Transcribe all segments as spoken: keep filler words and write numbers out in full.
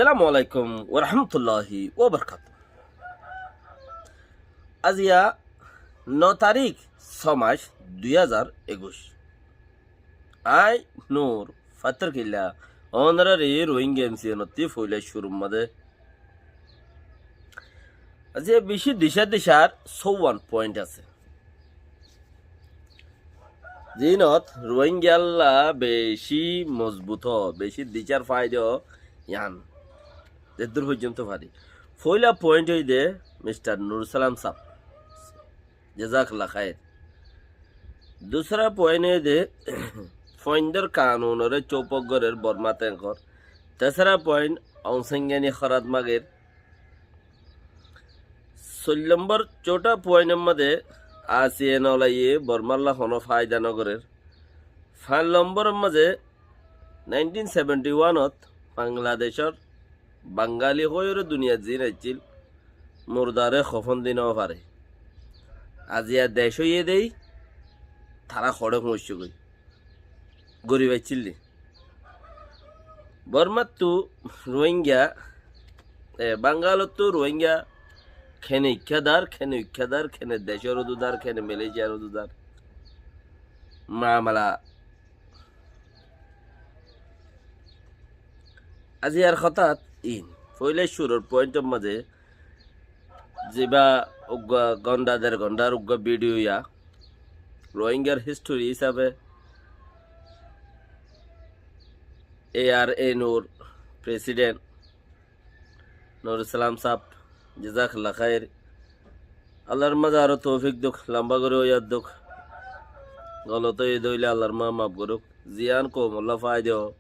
Assalamu alaikum warahmatulláhi wabarakátuhu. Aziya no tarík, só mac, dui házar ekuic. Aññí Nur Fattor Killa, ónorari Rohingya M C N ottú foila cúrur mazé. Aziya bicí dicá dicár sówan point asé. Ziínot Rohingyalla bicí mozbut ó, bicí dicár faida ó, yián zeddúr foijjonto fari. Foila point óilde Mistar Nur Salam sáb, jazakallah khair. Dusra point óilde foindor kanunoré cóupak gorér Bormá tenkor. Tesra point Aung San Suu Kyi ni hórat mager. Soil lombor cóta point or mazé ASEAN olaye Bormalla honó faida nogorér. Fañs lombor or mazé nineteen seventy one ot Bangladecor Bangali hoiyóre duniyat ziín aiccíl, murdare kofon di nofare. Aziya dec óiye dé, tará hoçé foóñiccé goi. Gorib aiccíl dé. Bormáttu Rohingya, e, Bangalottú Rohingya kene ikká dar, kene ikká dar, kene decor udu dar, kene Malaysiar udu dar. Mamala. Aziyar hotát iín. Foila cúrur point or mazé zibá uggúa gonda der gondar uggúa video ya Rohingyar history hísabe A R N O r president Nur Islam sáb, jazakallah khair. Allar mazé aró toufik douk, lamba gorí hoiyar douk. Golot óiye dé óile Allar mazé maf gorouk. Ziyán koumolla faida ó,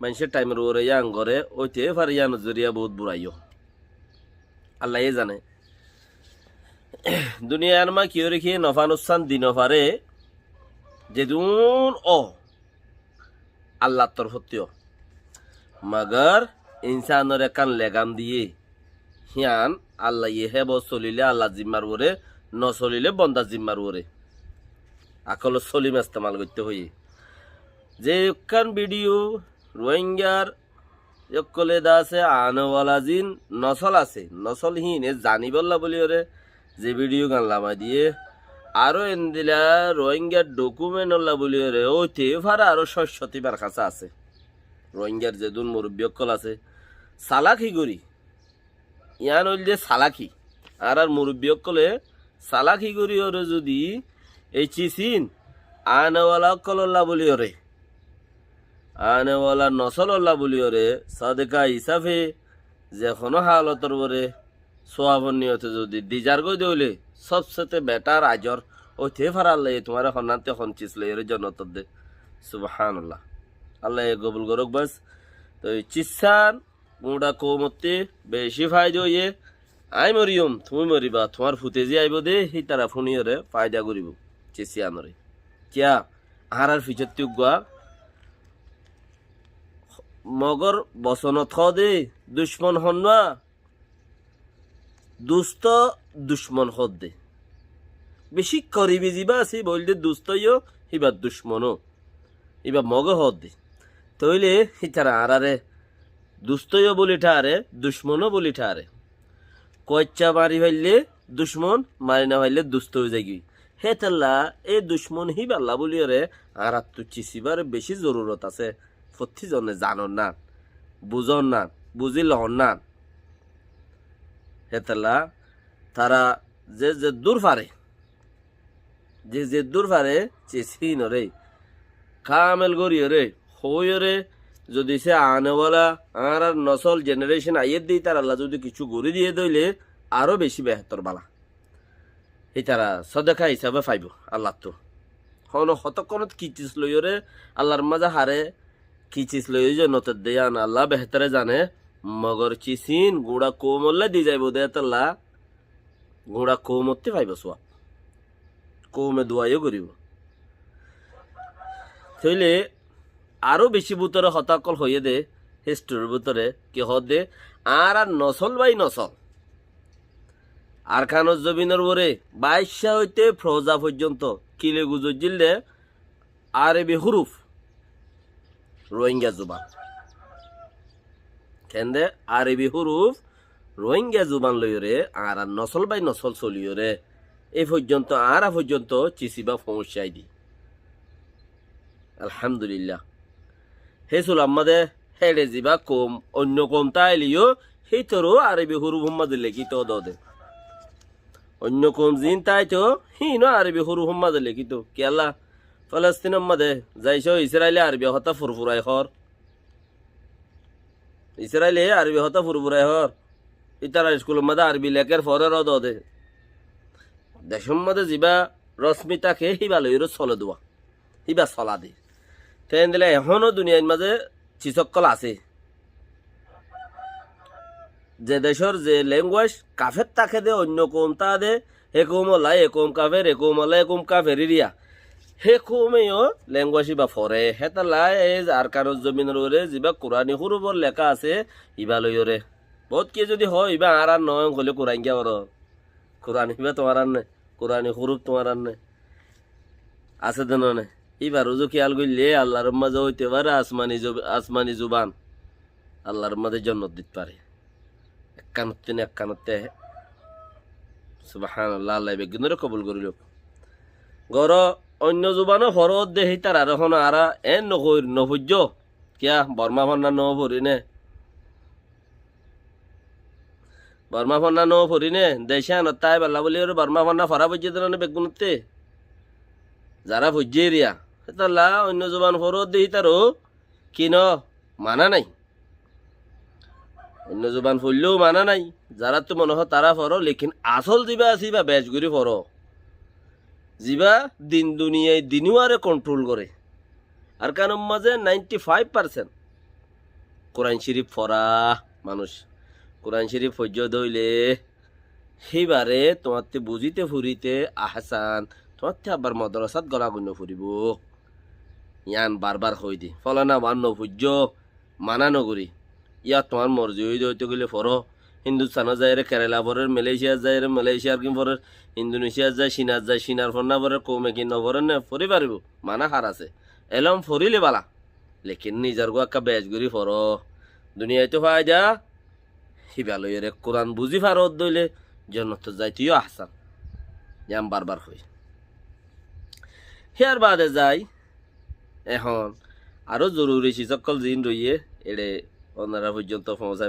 maincór thaimor uore yían goré, óite fare yíanor zoriya bout burai ó. Allaye zane. Duniyar mazé kiyóre ki nofa nuksan di nofare, zedún ó Allar torfóttu ó. Magar insanor ekkán legam diyé, hían Allaye hébo solilé Allar zimmar uore, nosolilé bondar zimmar uore. Akol solim estemal goitté hoiyé. Ze ekkán video Rohingyar ókkole de asé, anewala zin nosol asé, nosol híine zanibólla bóliyoré ze video gán lamai diyé, aró endila Rohingyar document olla bóliyoré óite fare aró cót cót íbar hañsé asé. Rohingyar zedún murubbi ókkol asé, salaki gorí, yián óilde salaki. Añárar murubbi ókkole salaki goríyoré zodi ei cis ín anewala ókkololla bóliyoré, anewala nosololla bóliyoré sodeka hísafe ze honó halotor uore suwabor niyote zodi dizar goi dé óile, sobsete betar ajor óite fare. Allaye tuáñre honnánte hon cis loiyoré jonnotot de. Subhanallah. Allaye gobul gorouk bas. Toi cis sán guñça koumotte beci faida óiye. Aññí moriyum, tuñí moriba, tuáñr fute ze aibo de, hítara fúniyoré faida goribo. Cis yíanoré. Kiyá? Añárar ficottú uggúa Mogor bosonot hoóde, ducmon honnúa, dustó ducmon hoóde. Beci koribi zibá asé, íba óilde dustó yó, híba ducmon ó. Íba Mogé hoóde. Tóile hítara añáráre dustó yó bóli tháre, ducmon ó bóli tháre. Kuaicca mari faille ducmon, mari no faille dustó ói zaigói. Hétolla e ducmon híballa bóliyoré añáráttu cisibár beci zorurot asé. Fottí zone zanon na, buzon na, buzi lon na. Hétolla tara ze zeddúr fare, ze zeddúr fare, cis híinoré kamel goríyoré, hoóiyoré, zodi se anewala añárar nosol, generation aiyér de, ítaralla zodi kissú gorí diyé dé óile aró beci behétor bála. Ítara sodeka hísabe faibo Allattú. Hono hotókkonot ki cis loiyoré Allar mazé haré, ki cis loiyoré jonnotot de yían Alla behétore zane. Mogor cis ín guñça koumolla di zaibo de hétolla guñça koumottí faibo suwab. Koume dua yó goribo. Tóile aró beci bútore hotá ókkol hoiyé dé, historyr bútore ki hoóde, añárar nosol bái nosol Arkanor zobinor uore baiccá óite foroza foijjonto kile guzoijjíl dé, Arobi huruf, Rohingya zuban. Kende Arobi húruf Rohingya zuban loiyóre añárar nosól bái nosól soliyóre. Éi foijjonto, añára foijjonto cisibá foóñiccái di. Alhámdulilla. Hé sulammáde héçe zibá koum, oinno koum táaileyó, hítoró Arobi húruf ummá de lekíto dóde. Oinno koum ziín táito, híino Arobi húruf ummá de lekíto. Kiyólla? Falastin ummá de, zaisó Israile Arobi hotá furfurai hoór. Israile Arobi hotá furfurai hoór. Ítarar iskulor máze Arobi lekér forer ó dóde. Decór máze zibá rosmi táke híba loiyóre sole duwa. Híba sola de. Te endilla ehóno duniyair máze cis ókkol asé. Ze decór ze language kafér táke de, oinno koum táa de, hé koumolla e koum kafér, e koumolla e koum kafér iriya. Hé koume yó language íba fore. Hétolla e Arkanor zobinor uore zibá Kurani húrufor leká asé, íba loiyóre. Bout kiyé zodi hoó, íba añárar noó, hoilé Kuran giyá foro. Kuran íba tuáñrar né, Kurani húruf tuáñrar né. Asé de noó né. Íbar uzu kiyál goillé Allar máze óite fare asmani zub-, asmani zuban. Allar máze jonnot dit fare. Ekkanottún ekkanotte. Subhánallah, Allah beggúnore kobul gorí louk. Goro, oinno zubanó foró de hítarare hono añára en nohoir, nofoijjó. Kiyá, Bormá fonná noforí né? Bormá fonná noforí né? Decé anot táiballa bóli ore Bormá fonná forá foijjé de noó né beggúnotte? Zará foijjé eriya. Hétolla oinno zuban foró de hítaró ki noó? Mana nái. Oinno zuban foilló mana nái, zaráttu mone hoó tará foró, lekin asól zibá asé íba bec gorí foró. Zibá din duniyai dinuware kontrol goré. Arkanor máze nainti fáif parsent Kuran Córif forá manúic. Kuran Córif foijjó de óile híbare tuáñtte buzíte forité ahsán, tuáñtte abar modorasát gola goinno foribó. Yián barbar hoói de. Fólana uán nofoijjó, mana nogorí. Yá tuáñr morzi óide óite goilé foró. Hindustánot zaiyóre Kerela forer, Malaysiat zaiyóre Malaysiar gín forer, Indoneshiat zai, Cinat zai, Cinar fonná forer, koume ki noforer né, fori faribó. Mana hár asé. Elóm foríle bála. Lekin nizor gúa ekká bec gorí foró. Duniyaittú faida, híba loiyóre Kuran buzí faró de óile, jonnotot zaite yó ahsán. Yián barbar hoói. Híyar baade zai, ehón aró zoruri cis ókkol ziín roiyé, eçe onora foijjonto foóñsai.